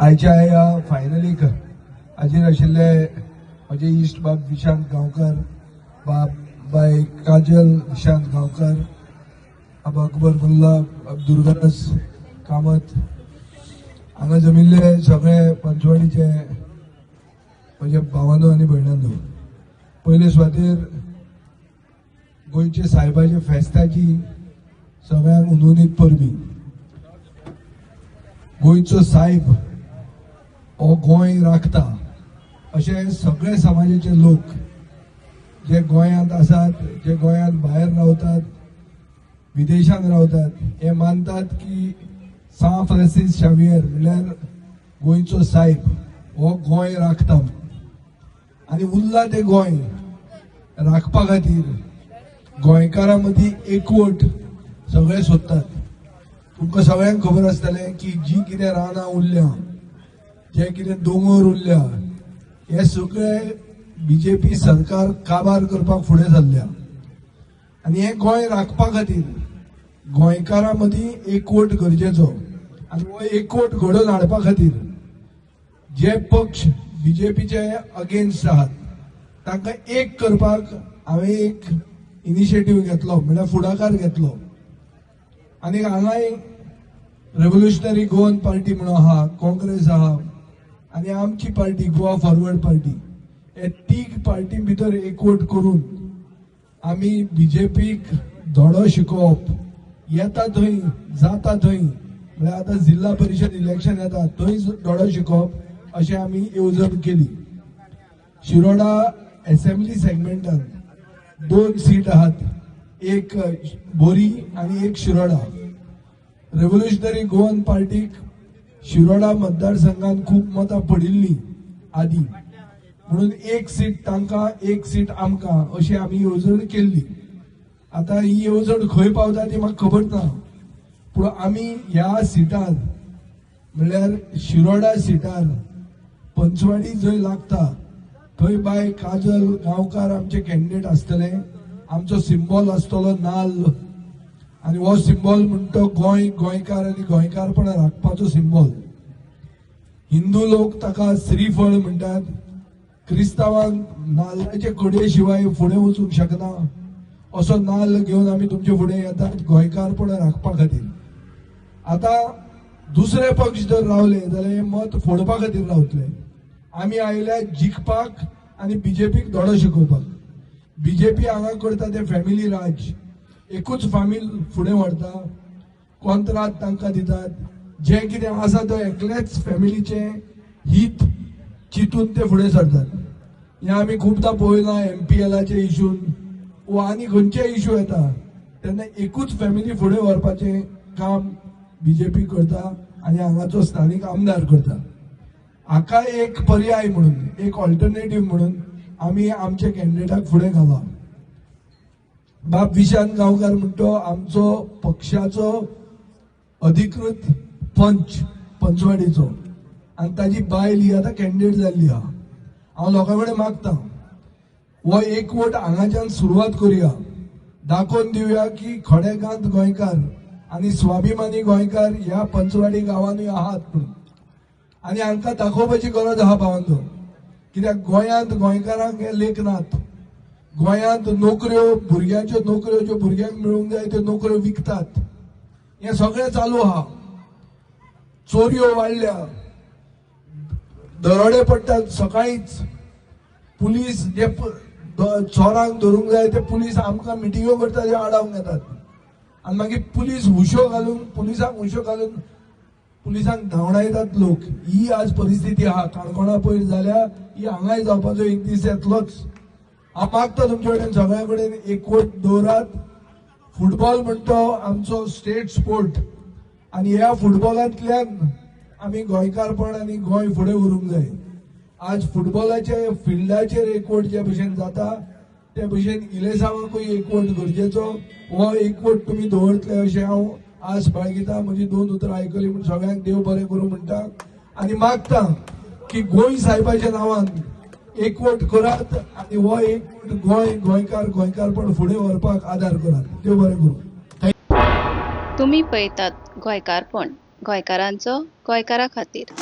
आयच्या ह्या फायनलीक हाजीर आशिल्ले म्हजे इश्ट बाब विशांत गांवकर, बाब बाय काजल विशांत गांवकर, बाब अकबर मुल्ला, बाब दुर्गादास कामत, हांगा जमिल्ले सगळे पंचवाडीचे म्हजे भावांनो आनी भयणांनो, पयले सुवातेर गोंयचे सायबाच्या फेस्ताची सगळ्यांक उनउनीत परबी. गोंयचो सायब हो गोंय राखता अशे सगळे समाजाचे लोक जे गोंयांत आसात, जे गोंयांत भायर रावतात, विदेशांत रावतात, हे मानतात की सांत फ्रांसीस शावियर म्हणल्यार गोंयचो सायब हो गोंय राखता आनी उरला तें गोंय राखपा खातीर गोंयकारां मदीं एकवट सगळे सोदतात. तुमकां सगळ्यांक खबर आसतलें की जी कितें रानां उरल्या, जे कितें दोंगर उरल्या, हे सगळे बीजेपी सरकार काबार करपाक फुडें सरल्या आनी हें गोंय राखपा खातीर गोंयकारां मदीं एकवट गरजेचो आनी हो एकवट घडोवन हाडपा खातीर जे पक्ष बीजेपीचे अगेन्स्ट आहात तांकां एक करपाक हांवें एक इनिशिएटीव घेतलो, म्हणल्यार फुडाकार घेतलो. आनी हांगाय रेव्होल्युशनरी गोवन पार्टी म्हणून आहा, काँग्रेस आहा आनी आमची पार्टी गोवा फॉरवर्ड पार्टी, हे तीग पार्टी भितर एकवट करून आमी बीजेपीक धडो शिकोवप, येता थंय जाता थंय, म्हळ्यार आतां जिल्हा परिशद इलेक्शन येता थंय धडो शिकोवप अशें आमी येवजण केली. शिरोडा एसेंब्ली सेगमेंटान 2 सीट आहात, एक बोरी आनी एक शिरोडा. रेव्होल्युशनरी गोवन पार्टीक शिरोडा मतदारसंघात खूब मतां पडिल्लीं आदी, म्हणून एक सीट तांकां एक सीट आमकां अशी आमी येवजण केल्ली. आतां ही येवजण खंय पावता ती म्हाका खबर ना, पूण आमी ह्या सिटार म्हणल्यार शिरोडा सिटार पंचवाडी जंय लागता थंय बाय काजल गांवकार आमचे कॅन्डिडेट आसतले. आमचो सिंबॉल आसतलो नाल्ल आनी हो सिंबॉल म्हणटा गोंय, गोंयकार आनी गोंयकारपण राखपाचो सिंबॉल. हिंदू लोक ताका श्रीफळ म्हणटात, क्रिस्तांवांक नाल्लाचे कडये शिवाय फुडें वचूंक शकना असो नाल्ल घेवन आमी तुमचे फुडें येतात गोंयकारपण राखपा खातीर. आतां दुसरे पक्ष जर रावले जाल्यार हे मत फोडपा खातीर रावतले. आमी आयल्या जिखपाक आनी बीजेपीक धडो शिकोवपाक. बीजेपी हांगा करता ते फॅमिली राज, एकूच फामील फुडें व्हरता, कॉन्त्रात तांकां दितात, जें कितें आसा तो एकलेच फॅमिलीचें हीत चिंतून ते फुडें सरतात. हें आमी खुबदां पळयलां एमपीएलाचे इशून वा आनी खंयचे इशू येता तेन्ना एकूच फॅमिली फुडें व्हरपाचें काम बीजेपी करता आनी हांगाचो स्थानीक आमदार करता. हाका एक पर्याय म्हणून, एक ऑल्टरनेटीव म्हणून आमी आमच्या कॅन्डिडेटाक फुडें घाला. बाब विशांत गांवकार म्हणटो आमचो पक्षाचो अधिकृत पंच पंचवाडीचो आनी ताजी बायल ही आतां कॅन्डिडेट जाल्ली आहा. हांव लोकां कडेन मागता हो एकवट हांगाच्यान सुरवात करुया, दाखोवन दिवया की खडेगांत गोंयकार आनी स्वाभिमानी गोंयकार ह्या पंचवाडी गांवांनी आहात म्हणून. आनी हांकां दाखोवपाची गरज आहा भावांनो, कित्याक गोंयांत गोंयकारांक हे लेख नात. गोंयांत नोकऱ्यो, भुरग्यांच्यो नोकऱ्यो ज्यो भुरग्यांक मेळूंक जाय त्यो नोकऱ्यो विकतात, हें सगळें चालू आहा. चोरयो वाडल्या, दरोडे पडटात सकाळींच, पुलीस जे चोरांक धरूंक जाय ते पुलीस आमकां मिटिंगो करता ते आडावंक येतात आनी मागीर पुलीस हुशो घालून, पुलिसांक हुशो घालून पुलिसांक धांवडायतात लोक. ही आज परिस्थिती आहा. काणकोणा पयर जाल्या ही हांगाय जावपाचो एक दीस येतलोच. हांव मागता तुमचे कडेन सगळ्या कडेन एकवट दवरात. फुटबॉल म्हणटो आमचो स्टेट स्पोर्ट आनी ह्या फुटबॉलांतल्यान आमी गोंयकारपण आनी गोंय फुडें व्हरूंक जाय. आज फुटबॉलाचे फिल्डाचेर एकवट जे भशेन जाता ते भशेन इलेसांवाकूय एकवट गरजेचो. हो एकवट तुमी दवरतले अशें हांव आस बाळगिता. म्हजी 2 उतरां आयकली म्हूण सगळ्यांक देव बरें करूं म्हणटा आनी मागता की गोंय साहेबाच्या नांवान एकवट करात आनी हो एकवट गोंय, गोंयकार, गोंयकारपण फुडें व्हरपाक आदार करात. देव बरें करूं. तुमी पळयतात गोंयकारपण, गोंयकारांचो गोंयकारा खातीर.